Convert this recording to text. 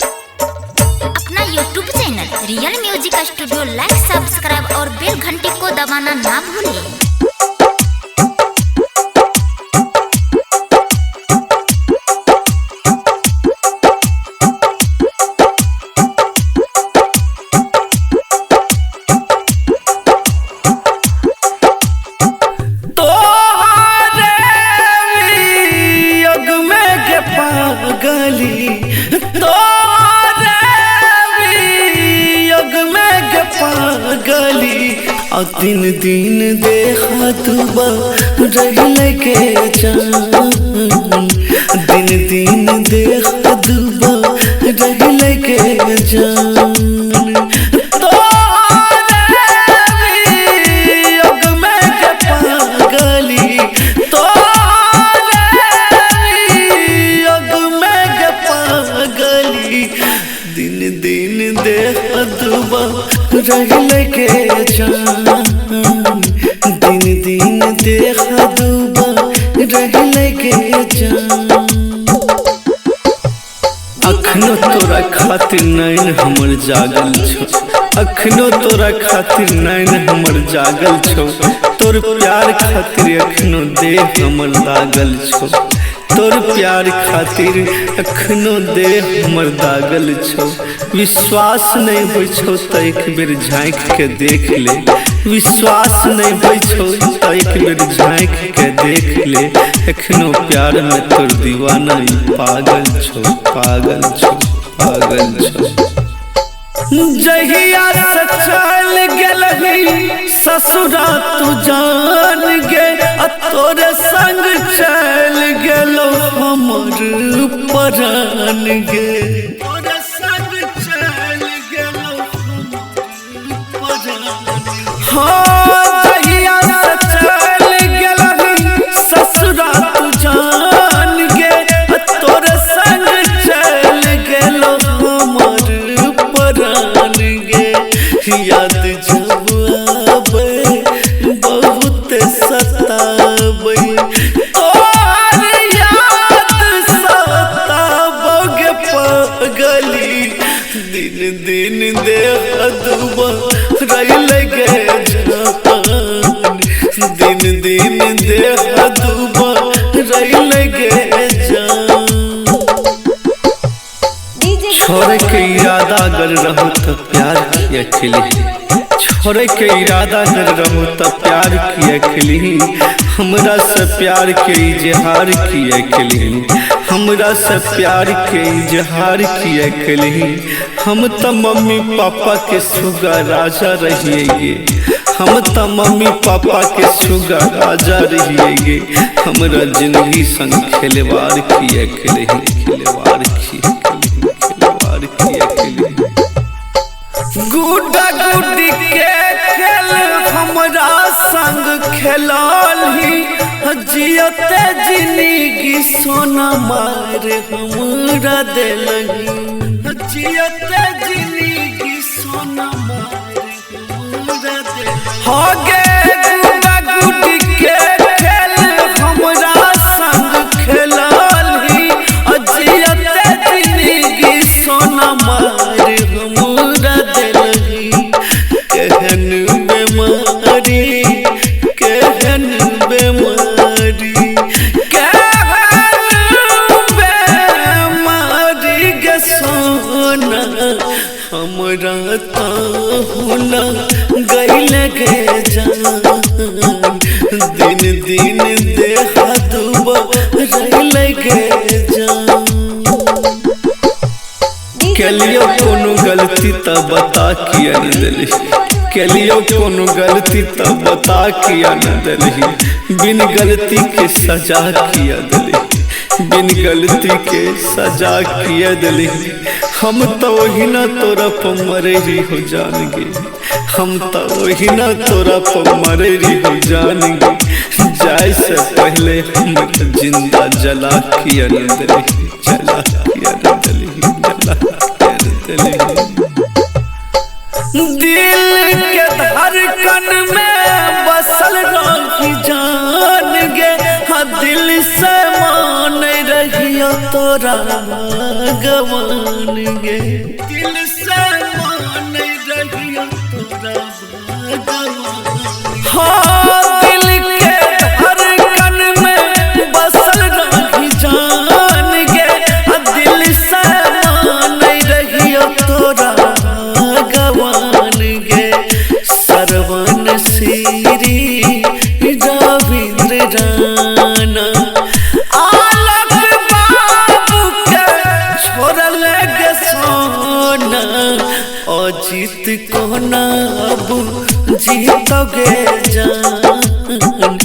अपना YouTube channel real music studio like, subscribe और बेल घंटी को दबाना ना भूलें। पागली तोरे वियोग में गे पागली आ दिन दिन देखा तू रह के जान, दिन दिन देखा तू रह के जान। तोरे वियोग में गे पागली दिन दिन देख दुबा रह के जान, दिन दिन देख दुबा रह के जान। अखनो तोरा खातिर नैन हमर जागल छो, अखनो तोरा खातिर नैन हमर जागल छो, तोर प्यार खातिर अखनो देह हमर दागल छो, तोर प्यार खातिर अखनो देह हमर दागल छो। विश्वास नहीं होइ छौ त एक बेर झाँकि के देख ले, विश्वास नहीं होइ छौ त एक बेर झाँकि के देख ले, अखनो प्यार में तोर दीवाना ई पागल छो, पागल छो, पागल छो। जहिया से चल गेलही ससुरा तू जान गे, आ तोरे संग चल गेलो हमर परान गे, तोरे संग चल गेलो हमर परान। हाँ जहिया से चल गेलही ससुरा तू जान गे, आ तोरे संग चल गेलो हमर परान गे। याद जब आवे बहुत सतावे, तोहर याद सतावे पागली, दिन दिन देह दुबा रह गे जान, दिन दिन देह दुबा रह गे जान। छोड़े के इरादा अगर रहो तो प्यार किया खेली, छोड़े के इरादा अगर रहो तो प्यार किया खेली, हमरा से प्यार के इजहार किया खेली, हमरा से प्यार के इजहार किया खेली। हम तो मम्मी पापा के सुगा राजा रहिए, हम तो मम्मी पापा के सुगा राजा रहिए, हमरा जिंदगी संग खेलवार किया खेली, खेलवार किया। गुड्डा गुड्डी के खेल हमरा संग खेललही, जियते जिंदगी सोना मार हमरा देलही, जियते जिंदगी सोना मार हमरा देलही। हो गे गुड्डा गुड्डी के खेल हमरा संग खेललही, जियते जिंदगी सोना मार हमरा देलही। केहन बेमारी, केहन बेमारी, केहन बेमारी गे सोना हमरा ताहुना गइल गे जान, दिन दिन देह दुबा रह गे जान। केलियो कोनो गलती त बता किया न देलही, केलियो कोनो गलती त बता किया न देलही, बिन गलती के सजा किया देलही, बिन गलती के सजा किया देलही। हम तो ओहिना तोरा पर मरे रही हो जान गे, हम तो ओहिना तोरा पर मरे रही हो जान गे, जाए से पहले हमरा जिंदा जला किया न देलही, जला किया न देलही, जला किया न देलही। दिल के धड़कन में बसल रही जान गे, हाँ दिल तोरा भगवान गे। दिल से मानै रहियो तोरा भगवान। हाँ दिल के धड़कन में बसल रही जान गे, दिल से मानै रहियो तोरा भगवान गे। सरवन श्री रविंद्र राणा आलक बाबू के छोड़ल गे सोना, अजीत कोना अब जीत गे जान।